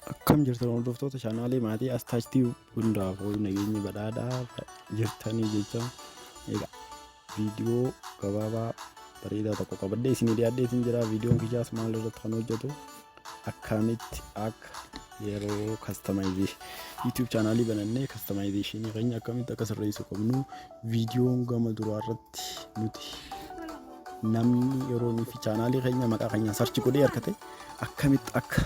Akkam jirtan, hordoftoota chaanaalii maatii Astaachtii? Hundaaf nageenyi badhaadhaa jirtanii jecha. Egaa viidiyoo gabaabaa bareedaa tokko qabadhee isinii dhiyaadheetiin jira. Viidiyoon kiyyaas maal irratti kan hojjetu? Akkamitti akka yeroo customization YouTube chaanaalii banannee customizationii keenya akkamitti akka sirreessuu qabnu, viidiyoon gama duraa irratti nuti namni yeroo nuti chaanaalii keenya maqaa keenyaan search godhee argate akkamitti akka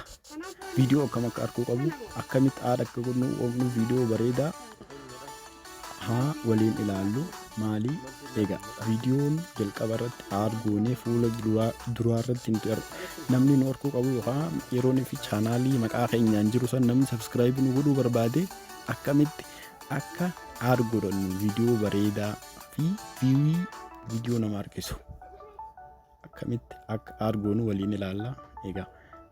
viidiyoo akkam akka arguu qabnu, akkamitti add akka godhnu qabnu, viidiyoo bareedaa haa waliin ilaallu. Maali? Egaa viidiyoon jalqaba irratti add goonee fuula duraa irratti nuti namni nu arguu qabu yookaan yeroo nuti chaanaalii maqaa keenyaan jiru san namni subscribe nu godhuu barbaade akkamitti akka add godhannu, viidiyoo bareedaa fi view viidiyoo nama harkisu akkamitti akka add goonu waliin ilaalla. Egaa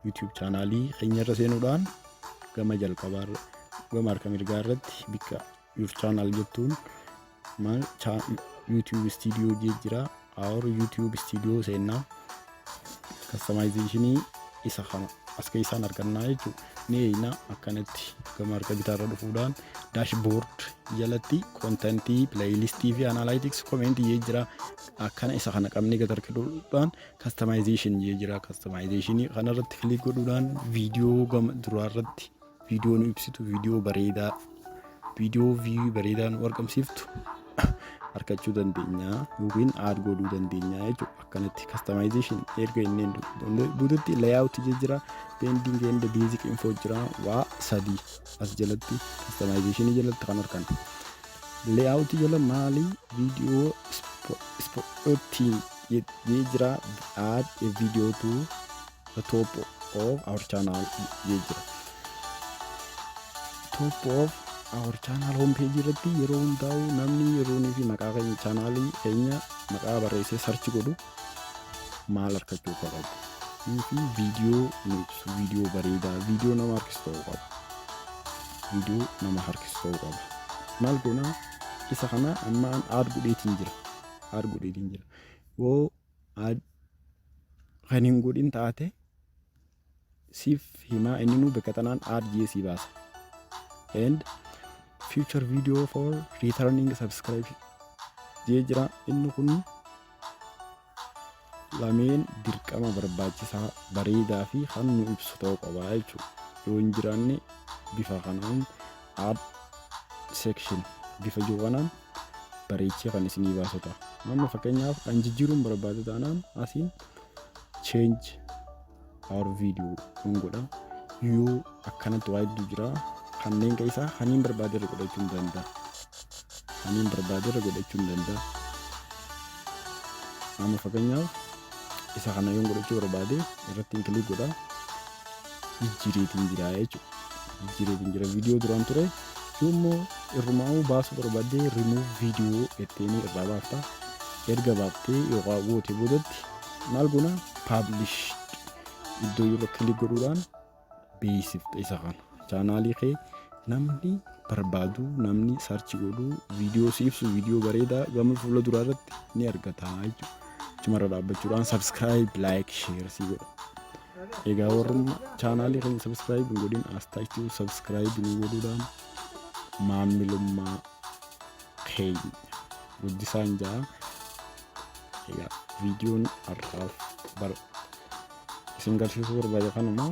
YouTube chaanaalii keenya irra seenuudhaan gama jalqabaa gama harka mirgaa irratti bikka "Your channel" jettuun maal "YouTube Studio" jira. Our YouTube Studio seennaa, customizationii isa kana as keessaan argannaa jechuudha. Ni eeyna, akkanatti gama harka bitaarra dhufuudhaan dashboard jalatti contentii, playlistii fi analytics, commentii jira. Akkana isa kana qabnee gad harkisuudhaan customization jira. Customizationii kanarratti click godhuudhaan viidiyoo gama duraarratti viidiyoo nu ibsitu, viidiyoo bareedaa, viidiyoo view bareedaa nu argamsiiftu argachuu dandeenya yookiin add godhuu dandeenya jechuudha. Akkanatti customization erga inni buututti layout jira, pending and basic info jira. Waa sadii as jalatti, customization jalatti kan argan. Layout jala maali? Viidiyoo spotting jira, add a video to the top of our channel jira. Top of our channel home page irratti yeroo hundaa'u namni yeroo fi maqaa keenya, chaanaalii keenya maqaa barreessee search godhu maal argachuu akka qabu fi viidiyoo nu ibsu, viidiyoo bareedaa, viidiyoo nama harkisu ta'uu qaba. Viidiyoo nama harkisu ta'uu qaba. Maal goonaa? Isa kana ammaan add godheetiin jira. Add godheetiin jira. Yoo add kan hin godhin taate siif himaa, inni nu bakka tanaan add jee sii baasa. And future video for returning subscribe jee jira. Inni kun lameen dirqama barbaachisaa, bareedaa fi kan nu ibsu ta'uu qaba jechuudha. Yoo hin jiraanne bifa kanaan add section bifa jiru kanaan bareechee kan isinii baasu ta'a. Amma fakkeenyaaf kan jijjiiruun barbaadu taanaan asiin change our video nun godha. Yoo akkanatti waa hedduu jira, kanneen keessaa kaniin barbaade irra godhachuu hin danda'a. Kaniin barbaade irra godhachuu hin danda'a. Amma fakkeenyaaf isa kana yoon godhachuu barbaade irratti hin click godha. Jijjiireetiin jira jechuudha. Jijjiireetiin jira viidiyoo duraan ture. Yoo immoo irrumaa'uu baasuu barbaadde remove video jetteeni irraa baafta. Erga baaftee yookaan goote boodatti maal goona? Publish iddoo irra click godhuudhaan beeksifta isa kana. Chaanaalii kee namni barbaadu, namni search godhu, viidiyoo si ibsu, viidiyoo bareedaa gama fuula duraa irratti ni argata jechuudha. Achumarra dhaabbachuudhaan subscribe, like, share si godha. Egaa warrummaa chaanaalii keenya subscribe hin godhin as taachuu subscribe nu godhuudhaan maamilummaa keenya guddisaan ja'a. Egaa viidiyoon har'aaf bar isin garsiisuu barbaade kanuma.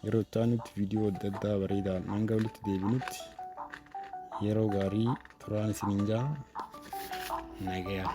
Yeroo itti aanutti viidiyoo adda addaa bareedaan hanga walitti deebinutti yeroo gaarii turaan isiniin ja'a, nagayaa.